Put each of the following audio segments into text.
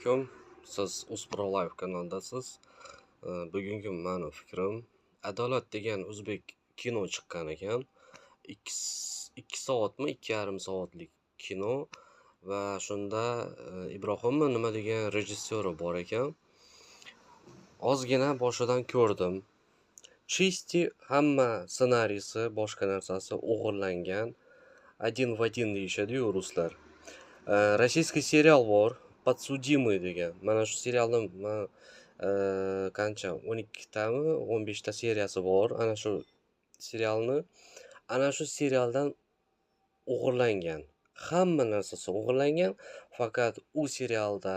Alaykum. Siz Uzpro Live kanalidasiz. Bugungi mani fikrim, Adolat degan o'zbek kino chiqqan ekan. 2 soatmi, 2,5 soatlik kino va shunda Ibrohimmi nima degan rejissyori bor ekan. Ozgina boshidan ko'rdim. Чисто hamma ssenariysi, boshqa narsasi o'g'irlangan. Один в один deyishadi-yu ruslar. Российский serial bor, "Подсудимый" degan. Mana shu serialni man qancha, 12 tami, 15 ta seriyasi bor ana shu serialni. Ana shu serialdan o'g'irlangan. Hamma narsasi o'g'irlangan, faqat u serialda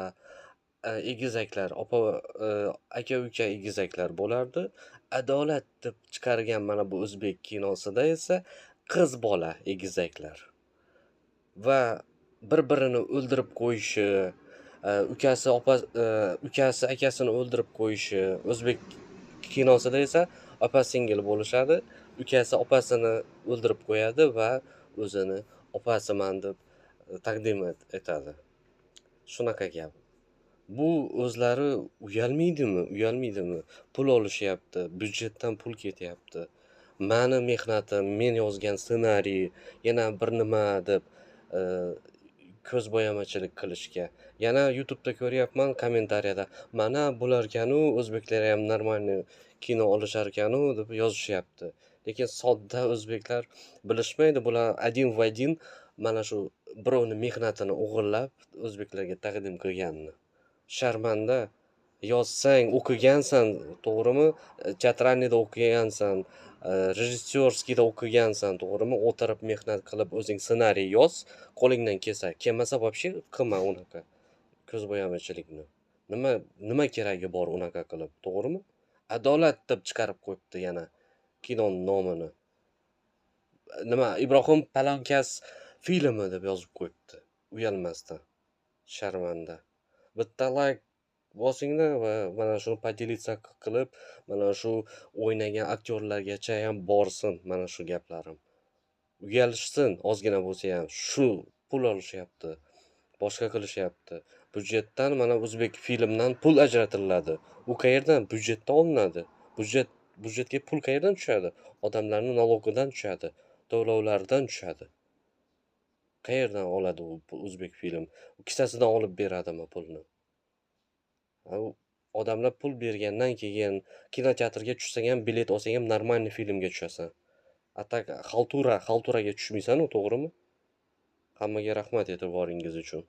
egizaklar, opa, aka-uka egizaklar bo'lardi. Adolat deb chiqargan mana bu o'zbek kinosida esa qiz bola egizaklar. Va bir-birini o'ldirib qo'yishi, ukasi opa, ukasi akasini o'ldirib qo'yishi, o'zbek kinosida esa opa-singil bo'lishadi. Ukasi opasini o'ldirib qo'yadi va o'zini opasiman deb taqdim etadi. Shunaqa gap. Bu o'zlari uyalmaydimi, uyalmaydimi? Pul olishyapti, byudjetdan pul ketyapti. Mani mehnatim, men yozgan ssenariy, yana bir nima deb ko'zbo'yamachilik qilishga. Yana YouTube'da ko'ryapman kommentariyada, mana bo'larkan-u, o'zbeklar ham нормальный kino olisharkan-u deb yozishyapti. Lekin sodda o'zbeklar bilishmaydi, bular один в один mana shu birovni mehnatini o'g'irlab o'zbeklarga taqdim qilganini. Sharmanda. Yozsang, o'qigansan, to'g'rimi? Театральный da o'qigansan, режиссёрский da o'qigansan, to'g'rimi? O'tirib mehnat qilib o'zing ssenariy yoz, qo'lingdan kelsa. Kelmasa, вообще qilma unaqa ko'zbo'yamachilikni. Nima keragi bor unaqa qilib, to'g'rimi? Adolat deb chiqarib qo'yibdi yana kinoni nomini. Nima, Ibrohim Palonkas filmi deb yozib qo'yibdi uyalmasdan. Sharmanda. Bitta layk bosinglar va mana shuni поделиться qilib, mana shu o'ynagan aktyorlargacha ham borsin mana shu gaplarim. Uyalishsin ozgina bo'lsa ham. Shu pul olishyapti, boshqa qilishyapti. Byudjetdan, mana o'zbek filmdan pul ajratiladi. U qayerdan? Byudjetdan olinadi. Byudjetga pul qayerdan tushadi? Odamlarning налог idan tushadi, to'lovlardan tushadi. Qayerdan oladi u o'zbek film? Kissasidan olib beradimi pulni? U odamlar pul bergandan keyin kinoteatrga tushsang ham, bilet olsang ham, нормальный filmga tushasan. А так халтура, халтура ga tushmaysan-u, to'g'rimi? Hammaga rahmat e'tiboringiz uchun.